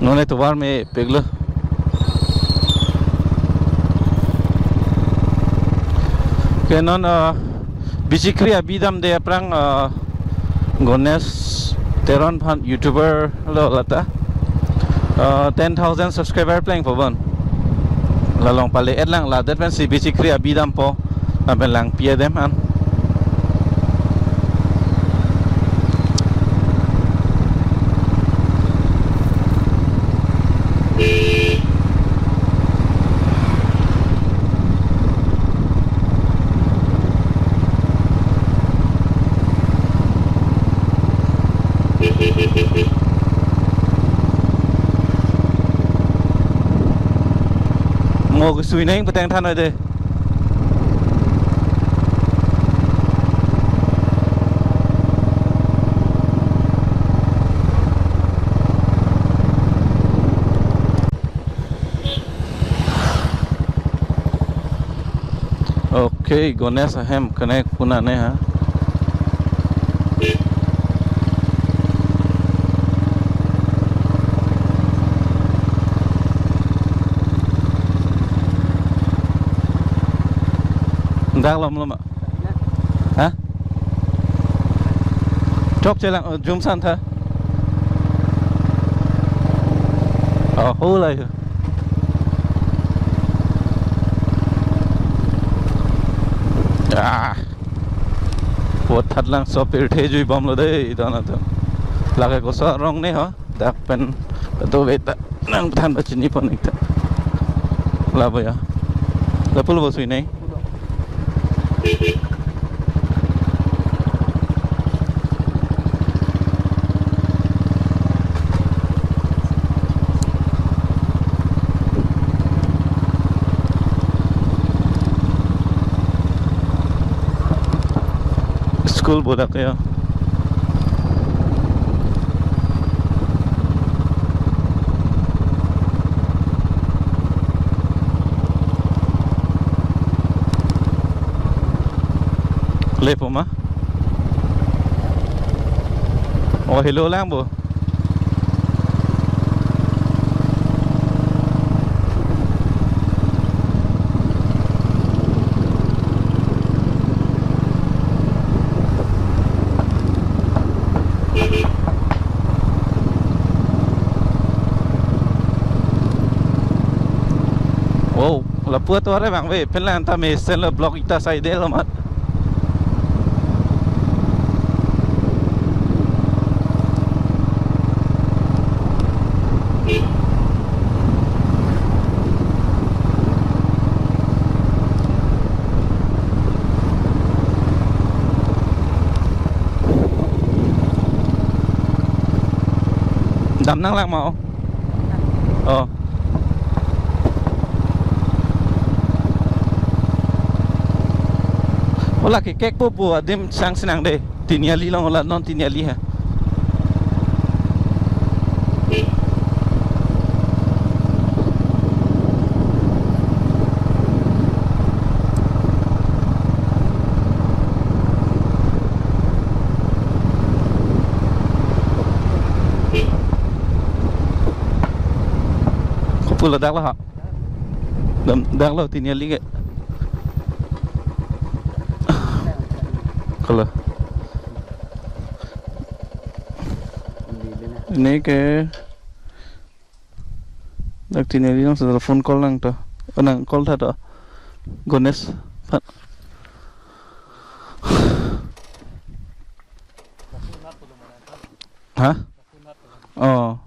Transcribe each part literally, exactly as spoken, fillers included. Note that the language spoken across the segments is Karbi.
Non etovar mepiklo. Ke non, ah, Bichikri abi damde aphrang, ah, Ganesh Teron aphan YouTuber lo lata. Ah, ten thousand subscriber plengpo bon. La long pale-et lang, ladet pensi Bichikri abi dampo. Lapen langpi adim an. Mo kesui neng peteng than oi de. Okay, Ganesh ahem connect puna ne ha. Dak lom lom. Ha? Chokche lang, oh, jumsan tha. Oh, ho lai. Ah. Pot that lang so pirthe jui bomlo dei, don atum. Lake koso arong ne ho. Dak pen to beta nangthan pachini pon ik ta. Lapu ya. Lapu lo sui neng. School bodak ya. Lepo ma? Oh, hello lang bo. Wow, lapu atovar abang ve, pen lang ta mesen lo block ita side lo mat. Dam nang lang ma o. Oh. Ola kekekpo pu adim sang sinang de. Tiniali along ola non Tiniali ha. Kopulo dak lo ha. Dam, dak lo Tiniali ke. Kalau ini ke dak Tiniali nang sudah phone call nang to. Oh, nang call tha to. Ganesh. Pat. Hah? Oh.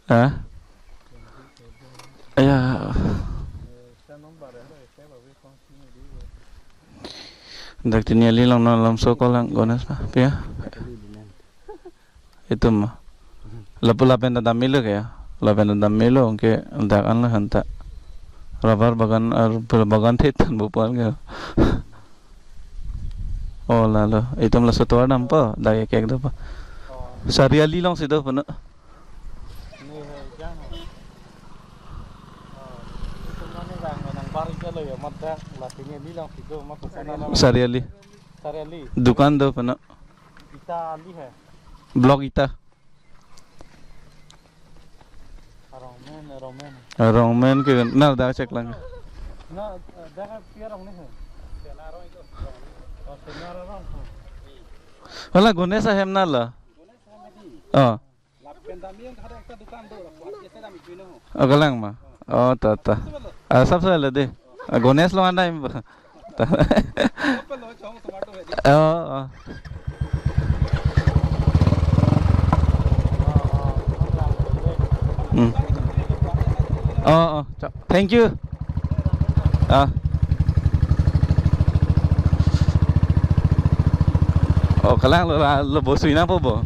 Hah? Ya. Dak Tiniali along non lamso kolang Ganesh pa, pia. Itum ma. Lapu lapen ta dam melo ke ya. Lapen ta dam melo ke dak an lo hanta. Rubber bagan ar bagan thetan bo pal ke. Oh, lalo. Itum laso tovar dampo, dak ekek dopo. Sariali alongsi dopo no. Bar ija lo ya, mat dak, la pini ali lang sido, mat kesana lang. Sariali. Sariali. Dukan do pano. Ita ali hai. Blok ita. Arong men, arong men. Arong men ke, na dak chek lang. Na, dak pia arong ni hai. Oh, sena arong. Hala Ganesh ahem na la. Oh. Lapen dam yang ada ekta dukan do, lapu ati ese dam itu no. Oh, kalang ma. Oh, ta, ta. Ah, sab sa le de. Ah, Ganesh lo anda im. Ta. Apa lo, chong tomato hai. Oh, oh. Hmm. Oh, oh. Chok. Thank you. Ah. Oh, kalang lo, lo bo sui nangpo bo.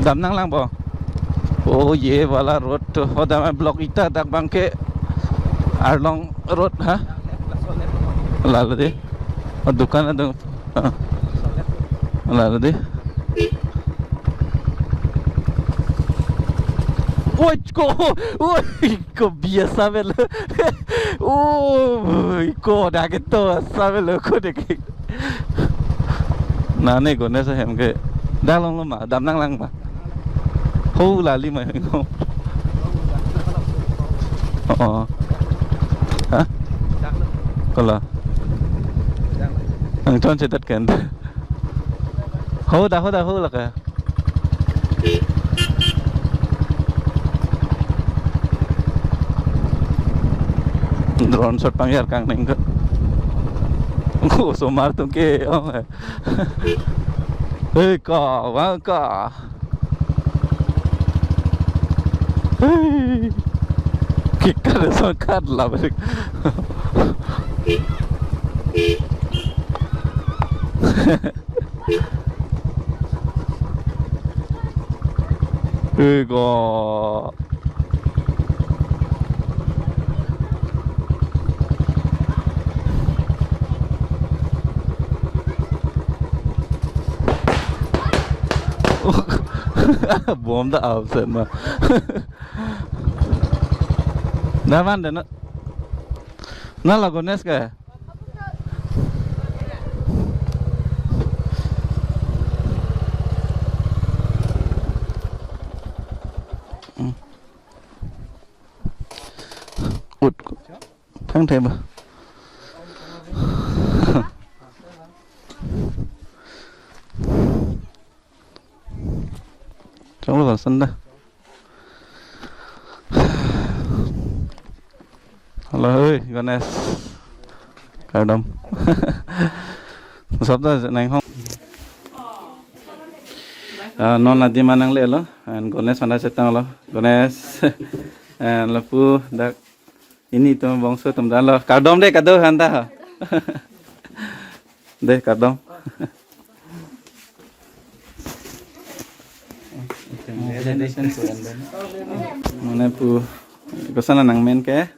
Dam nanglang bo. Oh, ye wala road to. Oh, dam block ita dak bangke Arlong road ha. Lalo de. Oh, dukan adung. Ah. Lalo de. Oi, ko, oi, ko biasa belo. Oi, ko dak itu biasa belo ko dek. Nane Ganesh ahem ke. Dak long lo ma, dam nanglang ma. Ho lali ma ho. Oh. Ha? Kola. Ang chon chetat kan. Ho da, ho da, ho laka. Drone shot pangjar kang neng ko. Ko osomar atum ke, oh. Hei, ka, wang ka. Hei. Kikar so kat la balik. Hei, ka. Bom ta absen ma. Daman dana. Na la Ganesh ke. Hmm. Ut. Thang thai ba. Chong lo san da. Hello, oi, Ganesh. Kardom. Sab ta nang hong. Ah, non adim anang le lo. And Ganesh mana chetang lo. Ganesh. And lapu dak ini tum bongso tum dan lo. Kardom de kado hanta. De, kardom. Mane pu, koson nangmen ke?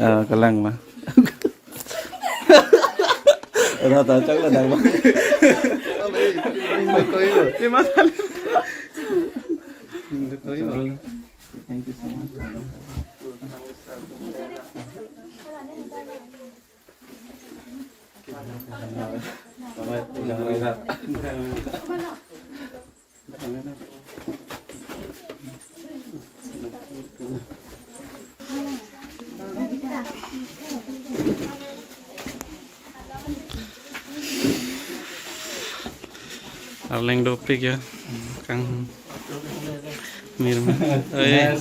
Eh, kalang ma. Rata chak la dang ma. Ini masalah. Thank you so much. Arleng dopik ya. Kang Mirma. Oh, iya.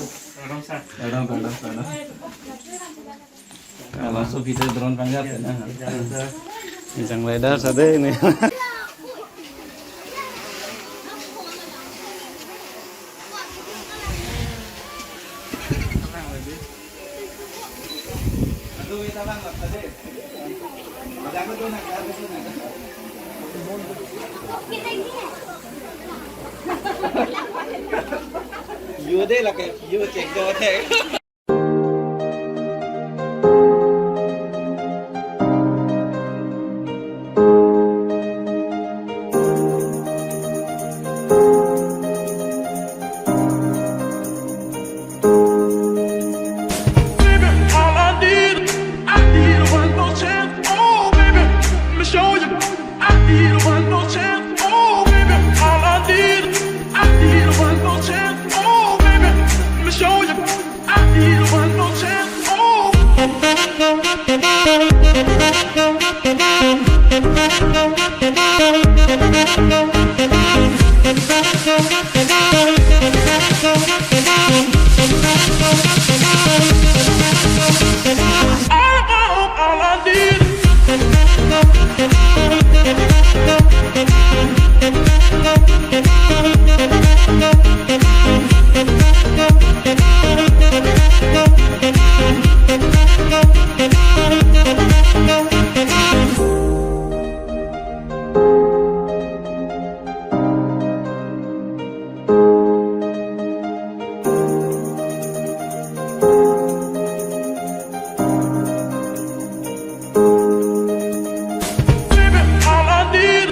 Pardon, pardon, pardon. Langsung kita drone pangjar ya, nah. Bijang LiDAR sade ini. Yo de lake, yo check do de. Baby, all I need, I need one more chance. Oh, baby, let me show you. I need one more chance. Oh, baby, all I need, I need one more chance. Oh, baby, let me show you. I need one more chance. Oh. All I need. Baby, all I need,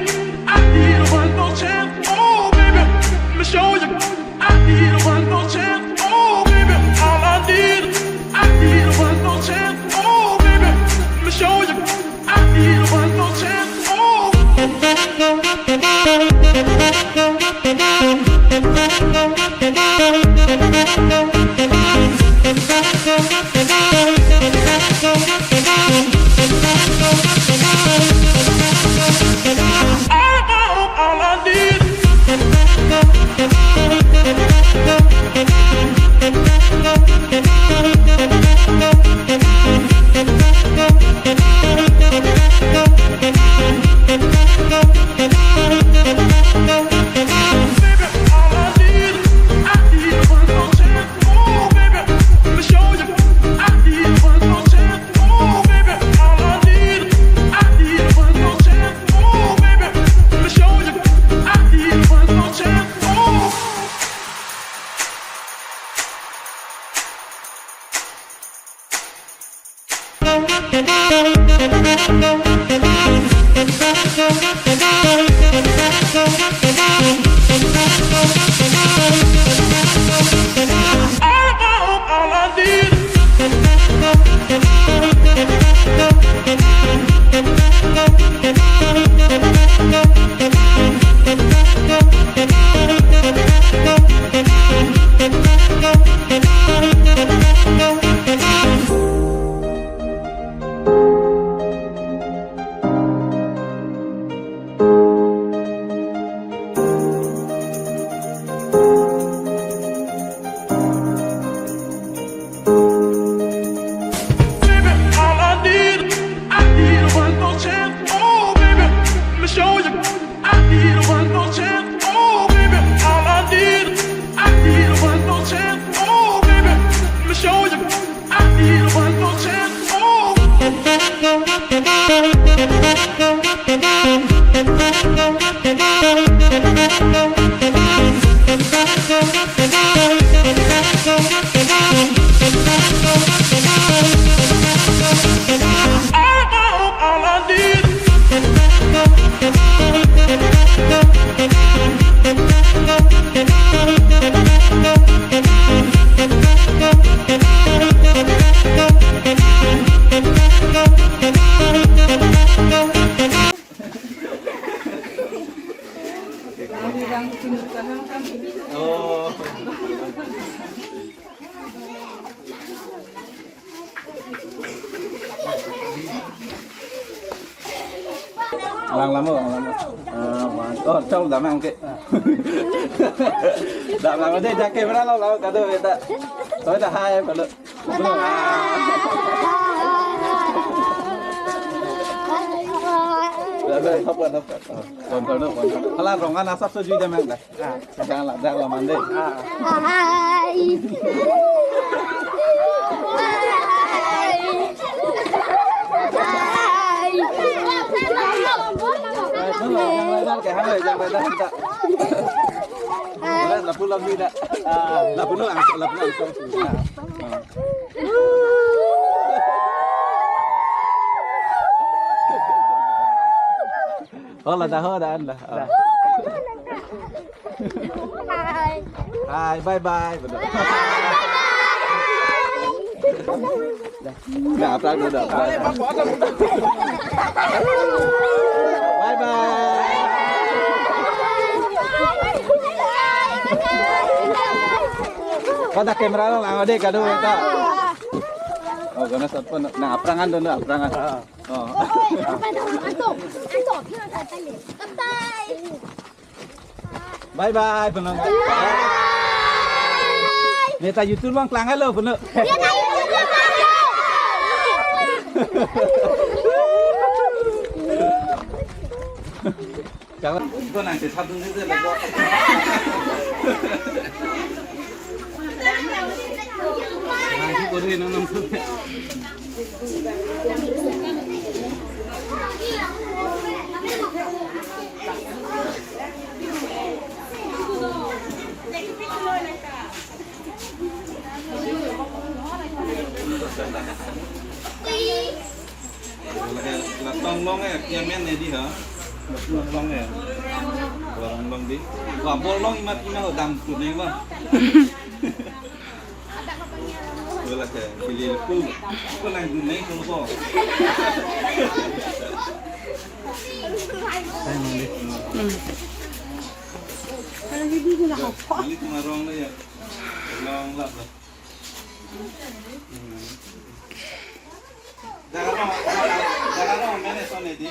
I need one more chance. Oh, baby, let me show you. I need one more chance. Oh, baby, all I need, I need one more chance. Oh, baby, let me show you. I need one more chance. Oh. Baby, all I need, I need one more chance. Oh, baby, let me show you. I need one more chance. Oh, baby, all I need, I need one more chance. Oh, baby, let me show you. I need one more chance. Oh. Oh. Lang lamo, lang lamo. Ah, one. Oh, chau dam ang ke. Dam lang de, ja camera lo, lo, kado beta. Kado beta hai, kado. Thap, thap, thap. Control, control. Hala rongan asap so jui dam ang da. Ah, jangan lah, jangan lah mande. Ah. Hai. Hai. Lapu lapu da. Ah, lapu lapu ang, lapu lapu ang. Oh, la da ho da an la. Ah. Hai. Hai, bye bye. Nah, aplang dulu, aplang. Bye bye. Kada kamera lang, lang deh, kado kita. Oh, gana satpon. Nah, aprangan dulu, aprangan. Oh. Bye bye, penonton. Neta YouTube bang klang halo, penuh. Jangan. Kau nanti satu ni tu lego. Nanti kau ni nonton. Latong long eh, kiamen eh di ha. Latong long eh. Latong long di. Wah, bol long imat kina ho dam tu ne wah. Wala ke, pili ku. Ku nang du ne ku ko. Hmm. Ini cuma rong le ya. Long lah. Hmm. Jaga rong, jaga rong, mene sone di.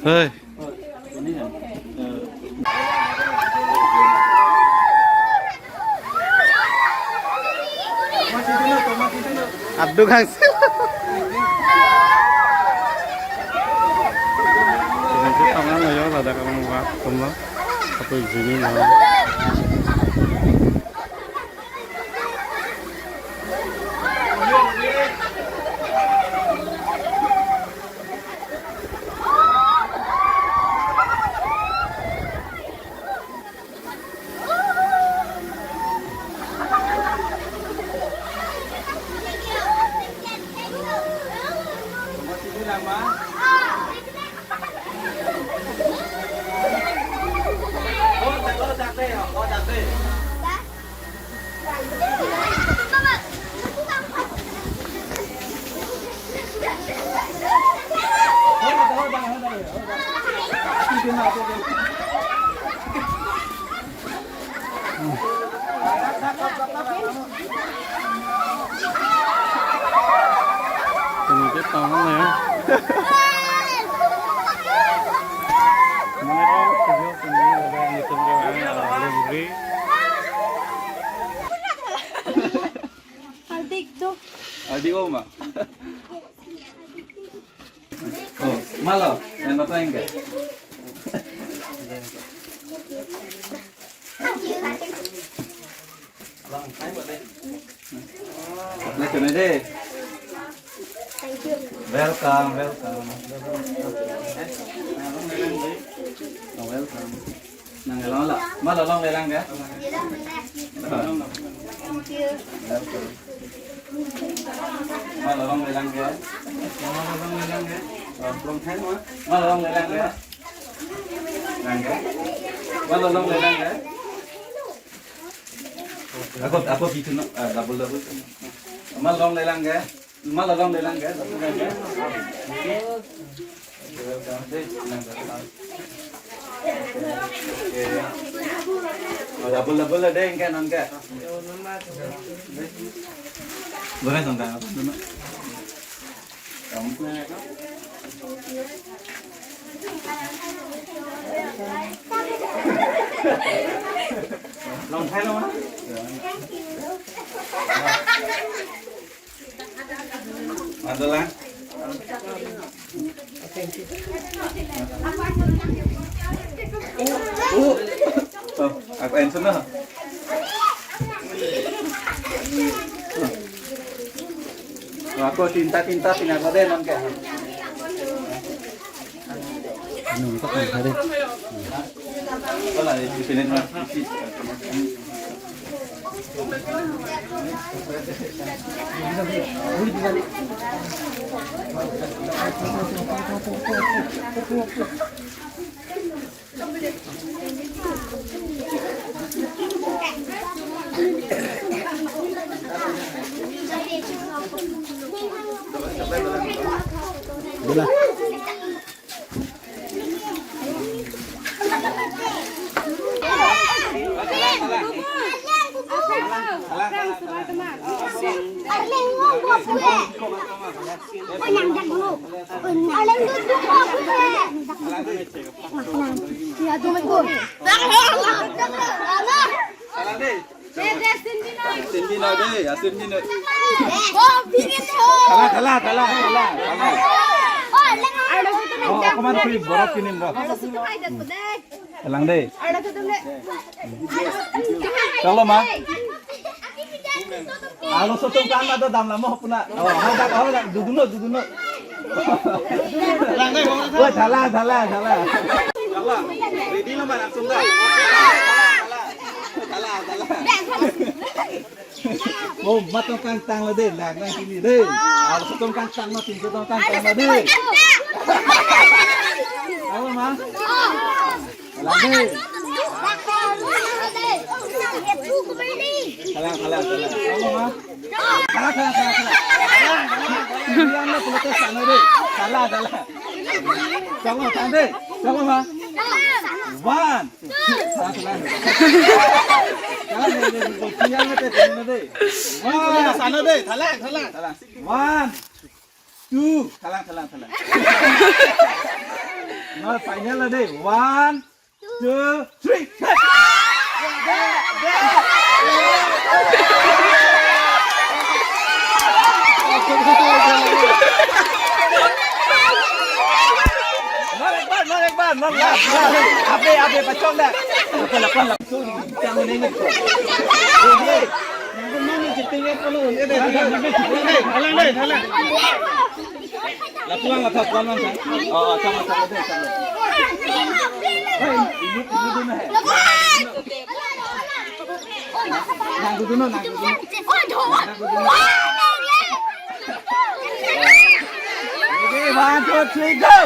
Hei. Aduk hangsi. Dengan si tangan lo yo, ada kawan buat, tumlo. Apa izinin lo. Ini kita tangan ya. Mana orang tujuh sini ada ngitung ke mana, ah, lebih. Aldik tuh. Aldik oma. Oh, malo, yang apa enggak? Welcome, welcome. Oh, welcome. Nang elong la. Malo longlelang ke? Thank you. Welcome. Malo longlelang ke? Malo longlelang ke? Oh, long time, ha? Malo longlelang ke? Lang ke? Malo longlelang ke? Ako, ako dito na, ah, double, double. Malo longlelang ke? Malo longlelang ke? Double lang ke? Welcome. Deh, lang ke? Oh, double, double ada yang kanan ke. Boleh, tong, tong. Long time, no? Adalah. Oh, oh. Oh, aku answer na. Aku tinta-tinta pinang ko deh, non ke. Anu, tak ada. Wala, di sini na. Asin di noi dei, asin di noi. Thala, thala, thala, thala, thala. Oh, aku mana free borok kini, bro. Elang dei. Chalo ma. Alo sotum kan ma do dam lamo puna. Oh, hadak, hadak, duduno, duduno. Wah, thala, thala, thala. Thala, ready lo ma, langsung dah. Thala, thala. Oh, matong kangtang lo dei, lang nang kini dei. Alo sotum kangtang lo, tin sotum kangtang lo dei. Chalo ma. Kalang dei. Kalang, kalang, kalang. Kalang, ma. Kalang, kalang, kalang, kalang. Kalang, kalang, kalang. Bilang lo puluh tes sana dei. Kalang, kalang. Kalang, kalang dei. Kalang, ma. One. Kalang, kalang. Kalang dei, dei, dei. Bilang lo tes sana dei. One. Sana dei. Kalang, kalang. Kalang. One. Two. Kalang, kalang, kalang. Now final lo dei. One, two, three. Not ekbar, not ekbar, not last, last. Abe, abe, pachong dah. Lapuan, lapuan, lapuan. Tang ini. Thalang dei, thalang. Lapuan, lapuan, lapuan, lapuan. Oh, oh, sama, sama dei, sama. Hei, ini, ini dulu, hei. Nang dulu, nang dulu. Ready, one, two, three, go!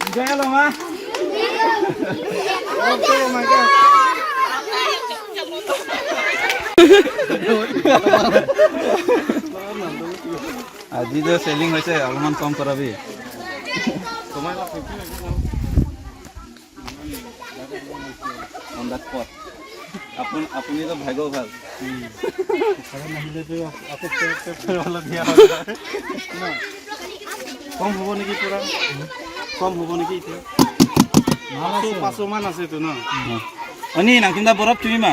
Enjoy lo ma? Okay, my God. আজি যে চেলিং হৈছে, অলপমান কম কৰাবি। On the spot। আপুনি, আপুনিতো ভাগ্য ভাল। ঘৰত নাহিলেতো আকৌ পে-, পে-, পে-, অলপ দিয়া হয়। ন? কম হ'ব নেকি পুৰা? কম হ'ব নেকি এতিয়া? পাঁচশ, পাঁচশ মান আছেতো ন? অ। Ani, nangtum ta borop chumi ma?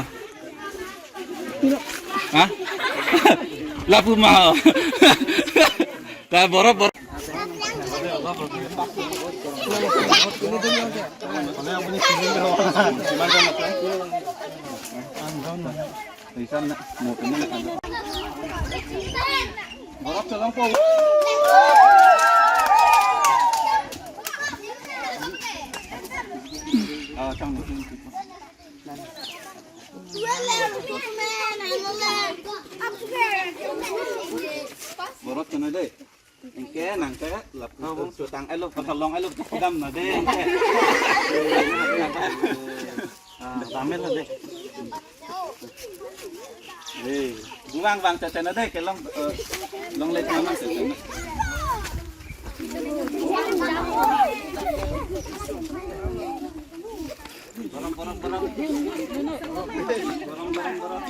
Ha? Lapu ma. Ta borop, borop. Isan na, mo kene na. Borok cholong po. Ah, chang mo. Borok cholong dei. Anke nangke lap, oh, bung sutang elo, pasalong elo, dam na dei. Ah, damel na dei. Eh, buang bang tete na dei, kelong, eh, long lek naman tete na. Borok, borok, borok. Borok, borok, borok.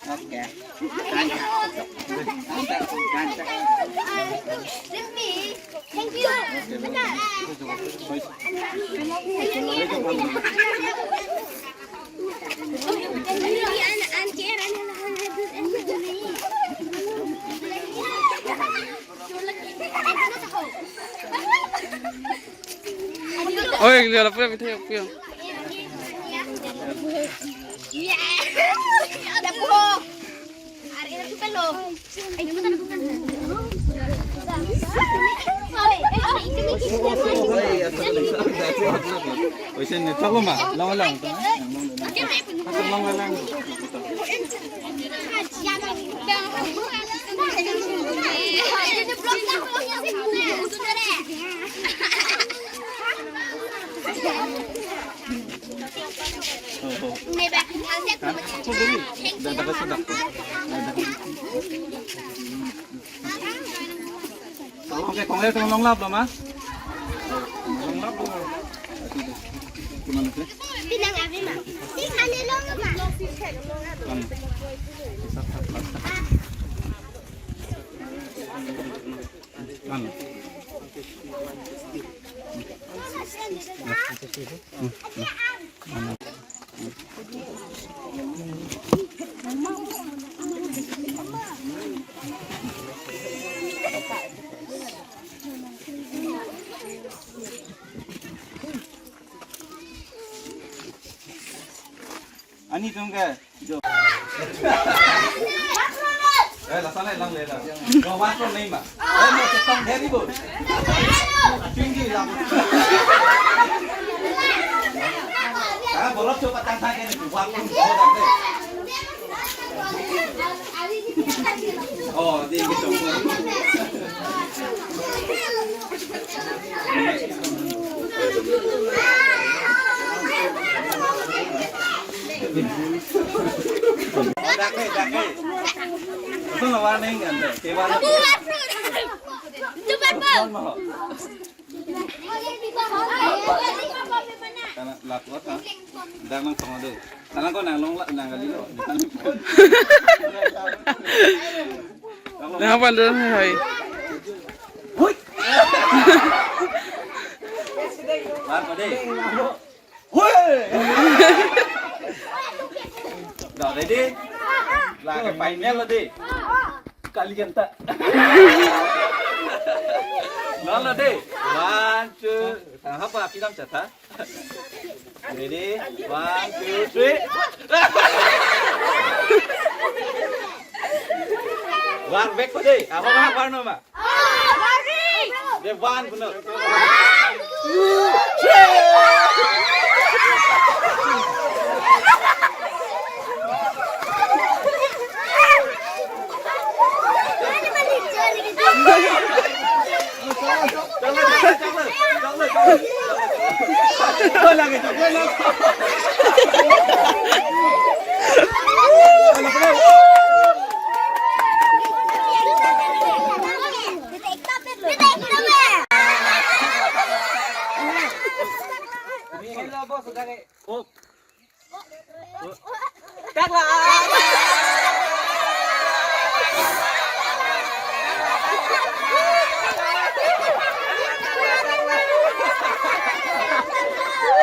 Okay. Thank you. Oi, dia lapor kita yang punya. Oisin ni, chalo ma, long lang. Long lang. Oke, kong le tong longlap lo ma? Longlap lo. Pinang abi ma. Kan. Kan. Ani tum ke jo. Eh, lasan lang le la. Yo, washroom nai ma. Eh, mo chetong dheri bo. Tinggi la. Ah, borok cho patang thang ke ni, washroom. Oh, di gitu. Dak ni, dak ni. Itu lawan ni kan, deh. Kewan. Cepat, Bang. Karena lakuat, ha? Dak nang tong deh. Karena kau nang long la, nang kali lo. Nang apa dah, hai? Hui. Mar ko deh. Hui. Dah ready? Lagi final lo deh. Kali kan tak? Lo lo deh. One, two. Tang apa? Pinam chat, ha? Ready? One, two, three. War back ko deh. Apa war no ma? Deh, one, benar.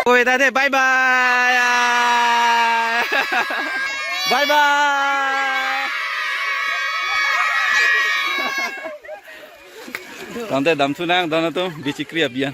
Oi, tade, bye bye. Bye bye. Tangte damthu nang, don atum, Bichikri abiyan.